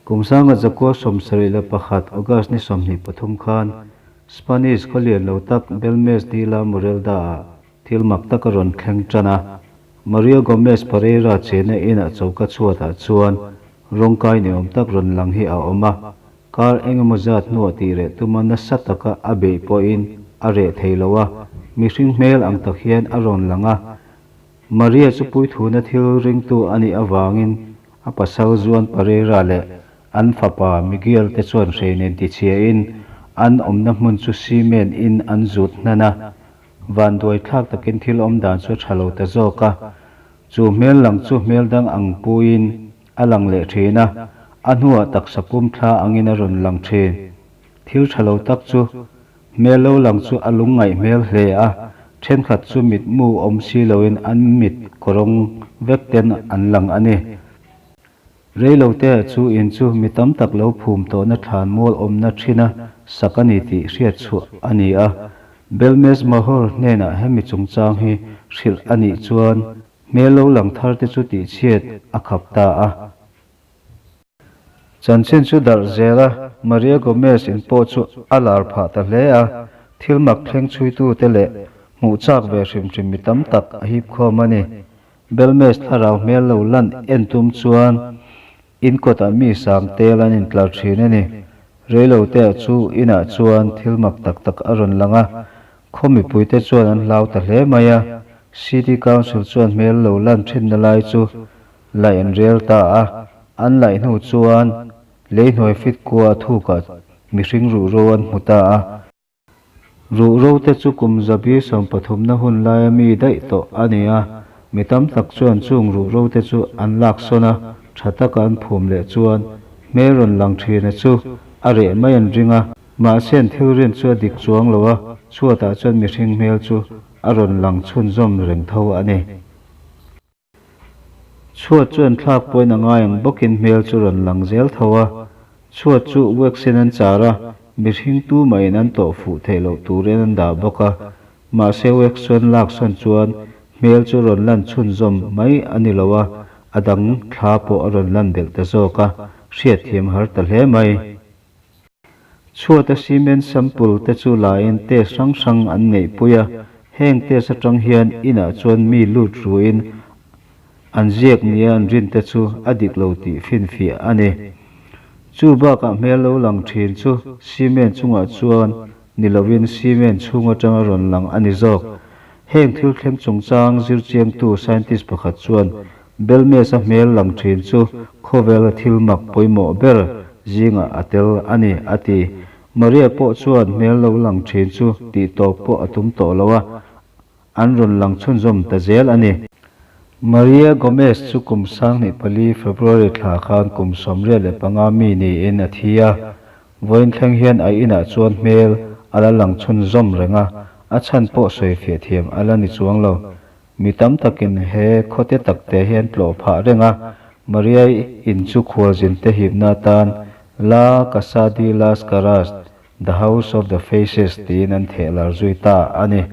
Kum 1971 August ni 23 khan Spanish khawlian lo tak Belmez de la Morelda-ah thil mak tak a rawn thleng tan a. Maria Gomez Pereira chena inah choka chhuatah chuan rawngkai ni awm tak rawn lang hi a awm a. Kar engemaw zat hnuah tih reh tuma nasa taka a beih pawhin a reh thei lo a, mihring hmel ang tak hian a rawn lang a. Maria chu puithuna thil ringtu a nih avangin a pasal Juan Pereira leh an fapa Miguel te chuan hrei nen tichhiain an awmna hmun chu cement in an zut hnan a. Vanduai thlak takin thil awm dan chu a tha lo ta zawk a, chu hmel lang chu hmel dang ang puiin a lang leh thin a, a hnuah taksa pum thla angin a rawn lang thin. Thil tha lo tak chu hmel lo lang chu a lungngaih hmel hle a, thenkhat chu mitmu awm si loin an mit kawrawng vek ten an lang a ni. Reilote chu in chu mi tam tak lo phum tawhna thlan mual awmna thina sak a ni tih hriat chhuah a ni a. Belmez Mahor hnenah hemi chungchang hi hrilh a nih chuan hmel lo lang thar te chu tihchhiat a khap ta a. Chanchin chu darh zel a, Maria Gomez in pawh chu a lar phah ta hle a, thil mak thleng chhuitute leh hmuh chak ve hrim hrim mi tam tak a hip khawm a ni. Belmez thlarau hmel lo lan en tum chuan in kawtah mi sang tel an intlar thin a ni. Reilote chu inah chuan thil mak tak tak a rawn lang a, khaw mipuite chuan an hlau ta hle mai a. City Council chuan hmel lo lan thinna lai chu laih an rel ta a, an laih hnu chuan leihnuai fit kua thukah mihring ruhro an hmu ta a. Ruhro te chu kum zabi 13na hun laia mi daih tawh a ni a, mi tam tak chuan chung ruhro te chu an lak sawn a, tha taka an phum leh chuan hmel rawn lang thina chu a reh mai an ring a, mahse an thil rin chu a dik chuang lo a, chhuatah chuan mihring hmel chu a rawn lang chhunzawm reng tho a ni. Chhuat chu an thlak pawhin a ngai ang bawkin hmel chu rawn lang zel tho a, chhuat chu wax in an char a, mihring tu mahin an tawh fuh theih loh turin an dah bawk a, mahse wax chu an lak sawn chuan hmel chu rawn lan chhunzawm mai a ni lo a, a dang thla pawh a rawn lan belh ta zawk a, hriatthiam har ta hle mai. Chhuata cement sample te chu lain test hrang hrang an neihpui a, heng test atang hian inah chuan mi lut ruin an ziak nia an rin te chu a dik lo tih finfiah a ni. Chu bakah hmel lo lang thin chu cement chungah chuan ni lovin cement chhung atanga rawn lang a ni zawk. Heng thil thleng chungchang zirchiangtu scientist pakhat chuan Belmez-a hmel lang thin chu khawvela thil mak pawimawh ber zingah a tel a ni, a ti. Maria pawh chuan hmel lo lang thin chu tih tawp pawh a tum tawh lo a, an rawn lang chhunzawm ta zel a ni. Maria Gomez chu kum 2004 February thla khan kum 85 mi niin a thi a, vawiin thleng hian a inah chuan hmel a la lang chhunzawm reng a, a chhan pawh sawi fiah thiam a la ni chuang lo. Mi tam takin he khawte takte hian tlawh phah reng a, Maria in chu khualzin te hipna atan La Casa de las Caras, The House of the Faces, tiin an theh lar zui ta a ni.